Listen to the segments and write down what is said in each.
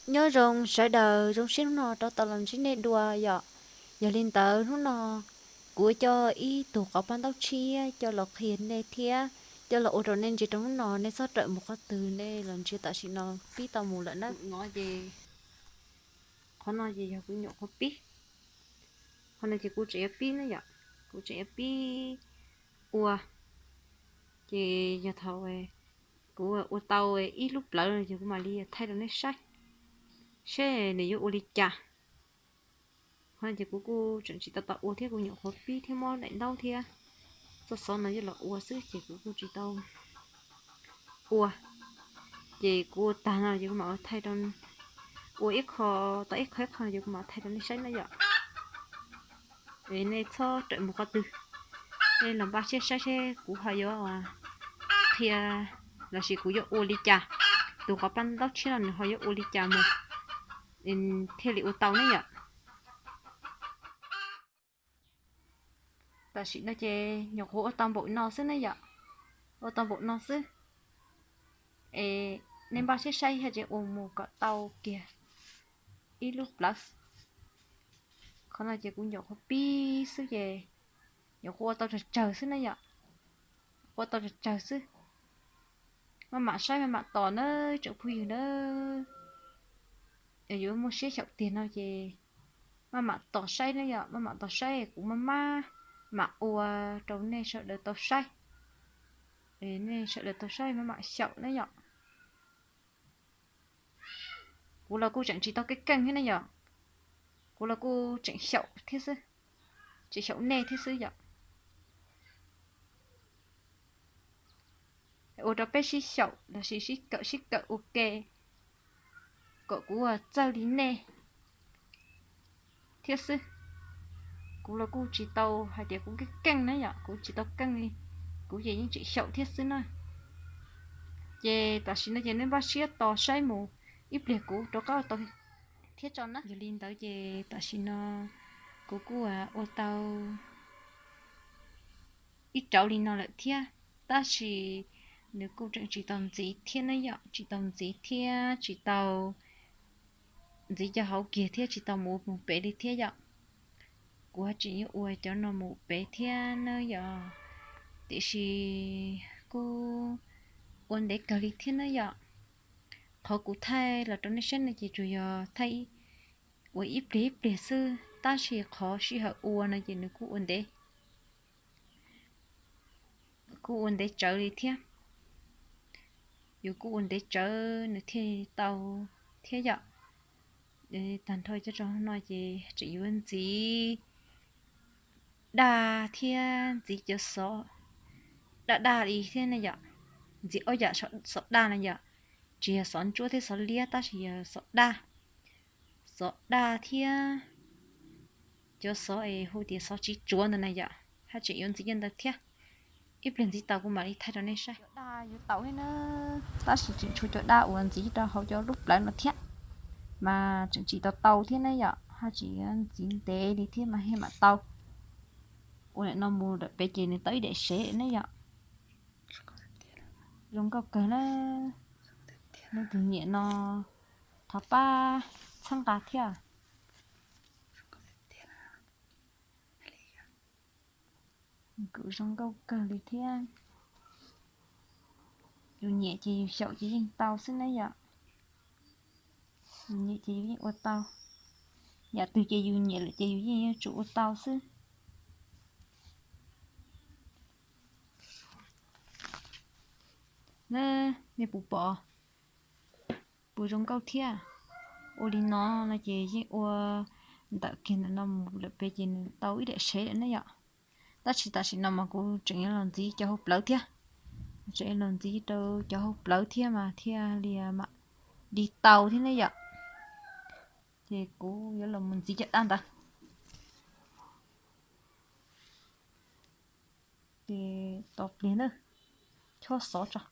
Nyob zoo sawv daws, zoo siab hnub no rov tau los ntsib nej dua yom. Yog li ntawd hnub no kuv coj ib tug qhov paj ntaub tshiab coj los qhia nej thiab coj los ua rau nej ntsia rau hnub no, nej txhob rawm mus qhov twg, nej los ntsia tam sim no pib tau mus lawm na. Qhov no ces yog kuv nyuam qhuav pib, qhov no ces kuv tseem yuav pib na yom, kuv tseem yuav pib ua. Ces yog thaum kuv ua tau ib lub plawv no ces kuv mam li thaij rau nej saib seb nws yuav ua li cas. Qhov no ces kuv kuj tseem tsis tau tau ua thiab, kuv nyuam qhuav pib thiab muab daim ntaub thiab txoj xov no coj los ua xwb ces kuv kuj tsis tau ua. Ces kuv ua tag no ces kuv mam ua thaij rau, ua ib qho, tau ib qho ib qho ces kuv mam thaij rau nej saib na yom. Es nej txhob rawm mus qhov twg, nej los npaj siab saib seb kuv ho yuav qhia lossis kuv yuav ua li cas, tus qhov paj ntaub tshiab no nws ho yuav ua li cas mus thiaj li ua tau ne yom. Tam sim no ces nyuam qhuav ua tau npaum no xwb ne yom, ua tau npaum no xwb. Es nej npaj siab saib hais tias ua mus kom tau kiag ib lub plawv. Qhov no ces kuv nyuam qhuav pib xwb ces nyuam qhuav ua tau tsawg tsawg xwb na yom, ua tau tsawg tsawg xwb. Maj mam saib maj mam tos nawb tsoom phooj ywg nawb. Yuav muaj siab xyaum tiag no ces maj mam tos saib na yom, maj mam tos saib kuv maj maj mam ua rau nej sawv daws tau saib, nej sawv daws tau saib maj mam xyaum na yom. Kuv los kuj tseem tsis tau keej keej thiab ne yom, kuv los kuj tseem xyaum thiab xwb, tseem xyaum nej thiab xwb yom. Ua rau peb sib xyaum lossis sib kawm sib kawm ua ke kom kuv txawj li nej thiab xwb. Kuv los kuj tsis tau hais tias kuv keej keej na yom, kuv tsis tau keej li, kuv ces yeej tseem xyaum thiab xwb na. Ces tam sim no ces nej npaj siab tos saib mus ib pliag kuv rov qab tau thiab tso na. Yog li ntawd ces tam sim no kuv kuj ua tau ib rauv li no lawm thiab, tab sis nws kuj tseem tsis tau ntxiv thiab na yom, tsis tau ntxiv thiab tsis tau ntxiv cov hauv kiag thiab tsis tau mus mus pem li thiab yom. Kuv tseem yuav ua cov no mus pem thiab na yom, tiam sis kuj ua ntev kawg li thiab na yom. Qhov kuv thaij los rau nej saib no ces tsuas yog thaij ua ib pliag ib pliag xwb, tab sis qhov sij hawm ua no ces nws kuj ua ntev, kuj ua ntev tsawv li thiab. Yus kuj ua ntev tsawv nws thiaj tau thiab yom. Tag nrho cov rau no ces tseem yuav ntxiv daj thiab ntxiv cov xov daj daj li thiab na yom. Ntxiv ob yam xov daj na yom, tsis yog xov ntsuab thiab xov liab tab sis yog xov daj, xov daj thiab cov xov es hu tias xov tsiv tsuav ntawd na yom, haj tseem yuav ntxiv cov ntawd thiab. Ib pliag ntxiv tau kuv mam li thaij rau nej saib. Cov daj yuav tau thiab na, tab sis tseem tshuav cov daj uas ntxiv rau hauv cov lub plawv no thiab, mas tseem tsis tau tau thiab na yom, haj tseem yuav ntxiv ntev li thiab mas thiaj mam tau. Ua nim no mus lawm pem ces nws tau ib daim sev ne yom. Zoo nkauj kawg na. Leej twg nyiam no thov pab txhawb nqa thiab. Kuj zoo nkauj kawg li thiab. Yus nyiam ces yus xyaum ces yeej tau xwb na yom. Yus nyiam ces yus yeej ua tau. Yam twg ces yus nyiam lawm ces yus yeej yuav tsum ua tau xwb. Nej puas pom? Puas zoo nkauj thiab? Ua li no no ces yeej ua ntawm kiag ntawm no mus lawm pem ces nws tau ib daim sev lawm ne yom. Tab sis tam sim no mas kuv tseem yuav los ntxiv cov hauv plawv thiab, tseem yuav los ntxiv rau cov hauv plawv thiab mas thiaj li mam li tau thiab ne yom. Ces kuv yuav los mus ntxiv cov daj ntawd. Ces tos pliag na, chob xov tso.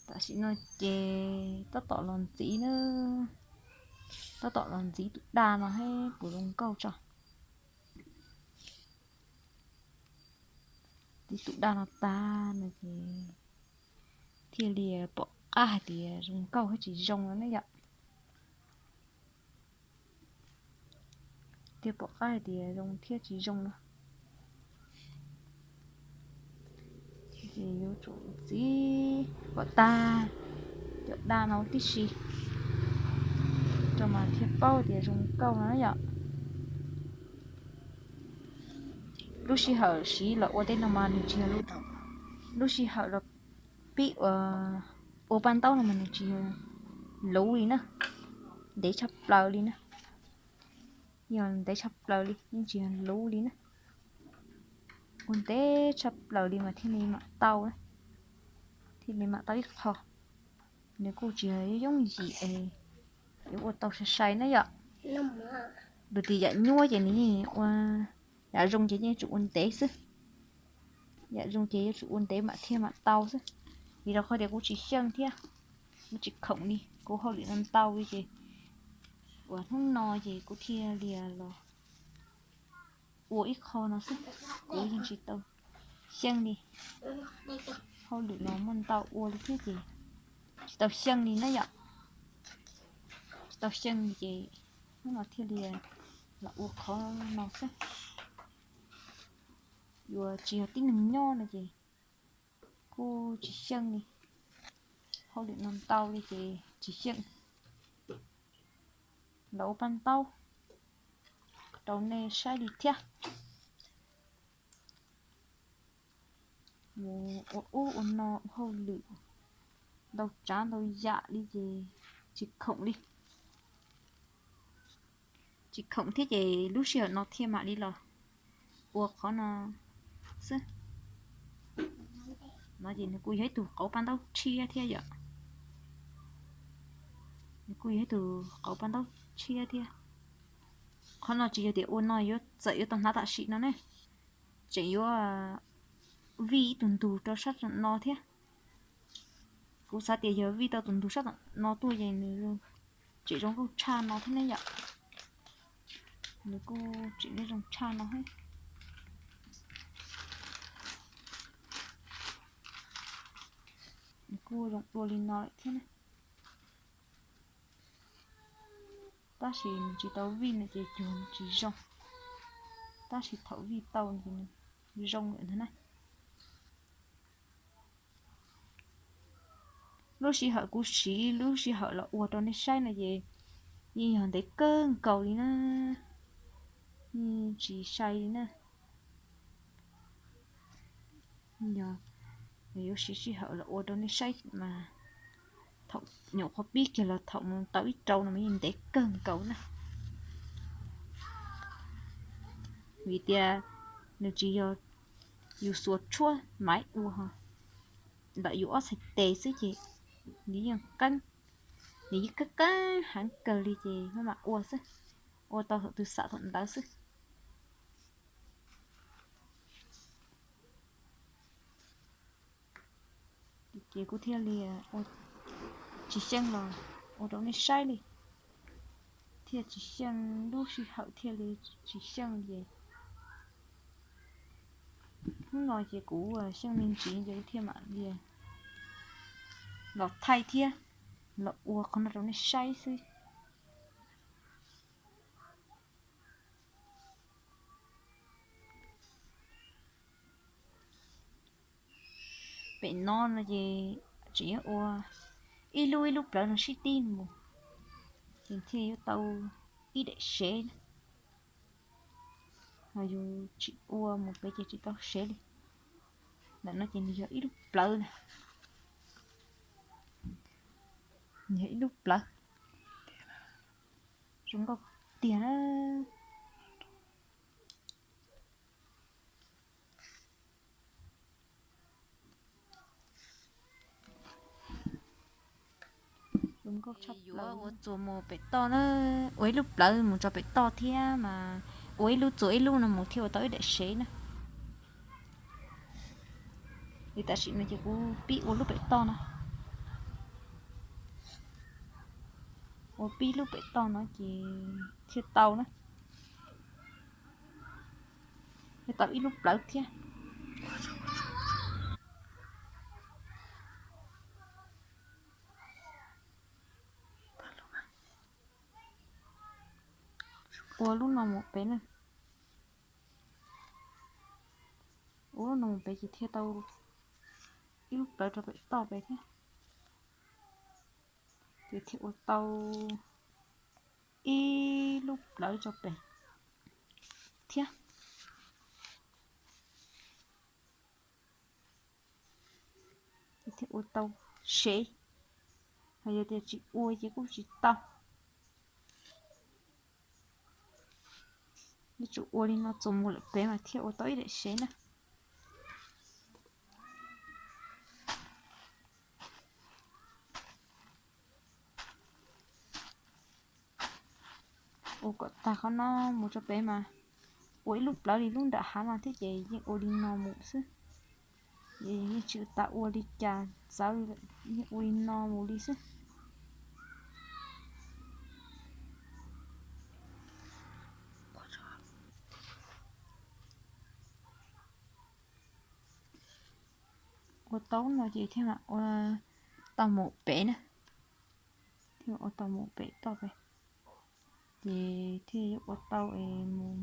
Tam sim no ces tab tom los ntxiv na, tab tom los ntxiv tus daj no seb puas zoo nkauj tso. Tib tus daj no tag no ces thiaj li pom qab hais tias zoo nkauj thiab tsis zoo no ne yom. Thiaj pom qab hais tias zoo thiab tsis zoo no. Ces yuav tsum txiv kom tag cov daj no tib si rau mas thiaj paub tias zoo nkauj no yom. Lub sij hawm siv los ua tej no mas nws tsis yog lub, lub sij hawm los pib ua, ua paj ntaub no mas nws tsis yog luv li na, ntev tshaj plaws li na. Yog ntev tshaj plaws li yeej tsis yog luv li na. Ua ntev tshaj plaws li mas thiaj li mam tau, thiaj li mam tau ib qho. Nws kuj tsis yog yooj yim es yuav ua tau sai sai na yom. Lus tias yam nyuaj ces nws yeej ua, yam zoo ces yeej tsum ua ntev xwb. Yam zoo ces yuav tsum ua ntev mam thiaj mam tau xwb. Vim rau qhov tias kuv tsis xyeej thiab, kuv tsis khoom li, kuv hauj lwm no ntau li ces uas hnub no ces kuv thiaj li los ua ib qho no xwb. Kuv yeej tsis tau xyeej li, hauj lwm no muaj ntau ua li thiab ces tsis tau xyeej li na yom. Tsis tau xyeej li ces hnub no thiaj li los ua qhov no xwb. Yuav tsis yog tib neeg nyob no ces kuj tsis xyeej li, hauj lwm no ntau li ces tsis xyeej. Los ua paj ntaub rau nej saib li thiab. Mus ua ub ua no ua hauj lwm ntau tsav ntau yam li ces tsis khoom li. Tsis khoom thiab ces lub sij hawm no thiaj mam li los ua qhov no xwb. No ces nws kuj yog ib tug qauv paj ntaub tshiab thiab yom. Nws kuj yog ib tug qauv paj ntaub tshiab thiab. Qhov no tsis yog tias ua no yuav txawm yuav tau hnav tam sim no ne, tseem yuav vij ib tug ntug rau sab no thiab. Kuv xav tias yog vij tau tus ntug sab tom no tuaj ces nws tseem zoo nkauj tshaj no thiab ne yom. Nws kuj tseem zoo tshaj no thiab. Nws kuj zoo dua li no lawm thiab ne. Tab sis nws tsis tau vij no ces cuag nws tsis zoo, tab sis thaum vij tau ces nws zoo lawm ntag na. Lub sij hawm kuv siv lub sij hawm los ua rau nej saib no ces yeej yog ntev kawg nkaus li na, yeej tsis sai li na. Yog yuav siv sij hawm los ua rau nej saib mas thaum nyuam qhuav pib kiag los thaum mus tau ib rau no mas yeej ntev kawg nkaus na. Vim tias nws tsis yog yus xuas tshuab maiv ua, ntawm yus ob txhais tes xwb ces nws yeej qeeb, nws yeej qeeb qeeb heev kawg li ces maj mam ua xwb, ua tau thaum twg xam thaum ntawd xwb. Ces kuv thiaj li tsis xyeej los ua rau nej saib li, thiaj tsis xyeej, lub sij hawm thiaj li tsis xyeej ces hnub no ces kuv xyeej me ntsis ces kuv thiaj mam li los thaij thiab los ua qhov no rau nej saib xwb. Pem no no ces tseem yuav ua ib lub ib lub plawv no sib tib mus, ces thiaj yuav tau ib daim sev na. Ho yus tsis ua mus pem ces tsis tau sev li. Ntawm no ces nws yog ib lub plawv na, nws yog ib lub plawv zoo nkauj tiag na. Yuav ua txuas mus pem toj na, ua ib lub plawv mus tso pem toj thiab mas ua ib lub txuas ib lub no mus thiaj ua tau ib daim sev na. Li tam sim no ces kuv pib ua lub pem toj no, ua pib lub pem toj no ces thiaj tau na, thiaj tau ib lub plawv thiab. ua lub no mus pem na. Ua lub no mus pem ces thiaj tau ib lub plawv rau pem toj pem thiab. Ces thiaj ua tau ib lub plawv rau pem thiab. Ces thiaj ua tau sev. Ho yog tias tsis ua ces kuj tsis tau. Yuav tsum ua li no txuas mus lawm pem mas thiaj ua tau ib daim sev na. Ua kom tag qhov no mus rau pem mas ua ib lub plawv li lub nram hav no thiab ces yeej ua li no mus xwb. Ces yeej tsis tas ua li cas txawv li lawm, yeej ua li no mus li xwb. Ua tau no ces thiaj mam ua tau mus pem na. Thiaj ua tau mus pem toj pem. Ces thiaj yuav ua tau es mus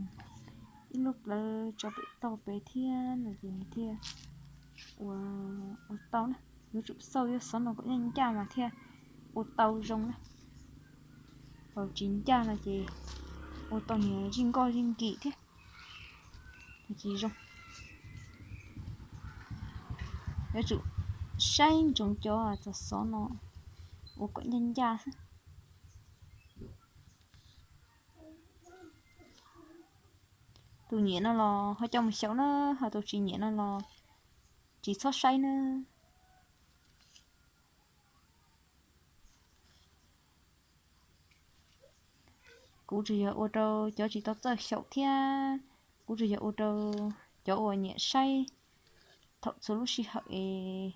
ib lub plawv tso pem toj pem thiab no ces nws thiaj ua, ua tau na. Yuav tsum xauj yuav xov no kom ncaj ncaj mas thiaj ua tau zoo na. Thaum tsis ncaj no ces ua tau niag zij nkoj zij nkim thiab, tsis zoo. Yuav tsum saib ntsoov cov txog xov no ua kom ncaj ncaj xwb. Tus nyiam no los ho coj mus xyaum na, ho tus tsis nyiam no los tsis txhob saib na. Kuv tsuas yog ua rau cov tsis tau txawj xyaum thiab kuv tsuas yog ua rau cov uas nyiam saib thaum txhua lub sij hawm es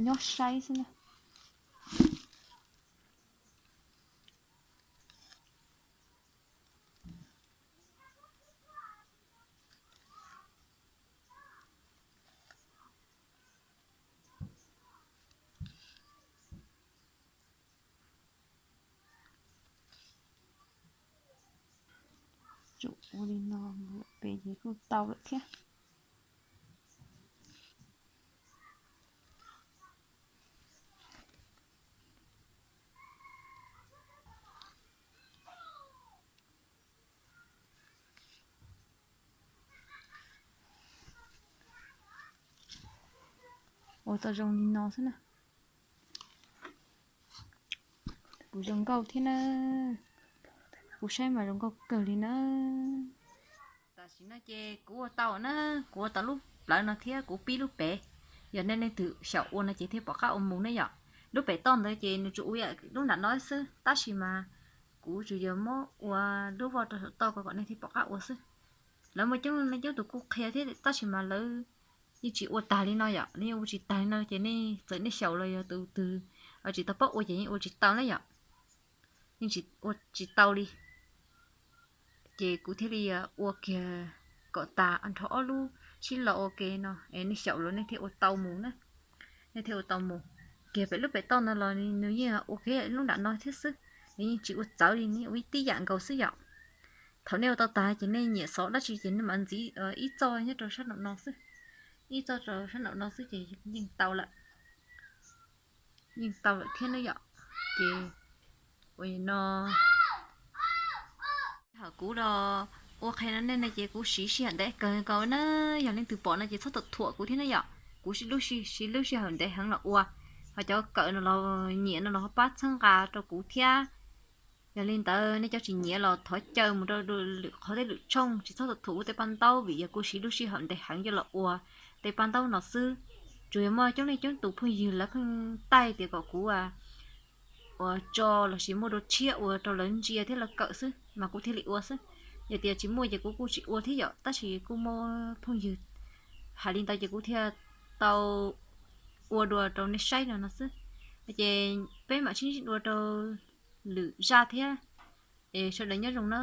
nyob saib xwb na. Tsum ua li no mus lawm pem ces kuj tau lawm thiab. Ua tau zoo li no xwb na. Kuv zoo nkauj thiab na. Kuv saib mas zoo nkauj kawg li na. Tam sim no ces kuv ua tau na, kuv ua tau lub plawv no thiab kuv pib lub pem. Yog nej leej twg xyaum ua no ces thiaj pom qab ua mus ne yom. Lub pem toj ntawd ces nws tsuas ua lub nram no xwb, tab sis mas kuv tsuas yog muab ua lub voj rau saum toj ko kom nej thiaj pom qab ua xwb. Lawv muaj coob leej coob tus kuj qhia thiab tab sis mas lawv yeej tsis ua tag li no yom, lawv yeej ua tsis tag li no ces nej txawm nej xyaum los yog tus twg tsis tau paub ua ces yeej ua tsis tau na yom. Yeej tsis ua tsis tau li. Ces kuv thiaj li ua kiag kom tas nrho ob lub sib lo ua ke no es nej xyaum los nej thiaj ua tau mus na. Nej thiaj ua tau mus. Kiag pem lub pem toj no los nws yeej ua kiag lub nram no thiab xwb, nws yeej tsis ua txawv li, nws ua ib tib yam nkaus xwb yom. Thaum nej ua tau tag ces nej nyiam xov dab tsi ces nej mam ntxiv ib txoj nyob rau sab nraum no xwb. Ib txoj rau sab nraum no xwb ces yeej tau lawm. Yeej tau lawm thiab na yom. Ces ua no hawm kuv los ua qhia no nej no ces kuv siv sij hawm ntev kawg nkaus na. Yog leej twg pom no ces txhob thuam thuam kuv thiab na yom. Kuv siv lub sij, siv lub sij hawm ntev heev los ua, ho cov kawm no los nyiam no los ho pab txhawb nqa rau kuv thiab. Yog li ntawd nej cov tsis nyiam los thov caw mus rau lwm qhov tej lwm tshooj, tsis txhob thuam kuv tej paj ntaub vim yog kuv siv lub sij hawm ntev heev coj los ua tej paj ntaub no xwb. Tsuas yog muaj coob leej coob tus phooj ywg lawv pheej taij tias kom kuv ua tso lossis muaj dua tshiab ua rau lawv ntsia thiab lawv kawm xwb mas kuv thiaj li ua xwb. Yog tias tsis muaj ces kuv kuj tsis ua thiab yom, tab sis kuj muaj phooj ywg hais li ntawd ces kuv thiaj tau ua dua rau nej saib no no xwb. Ces peb mam sib ntsib dua rau lwm zaj thiab. Es sawv daws nyob zoo na.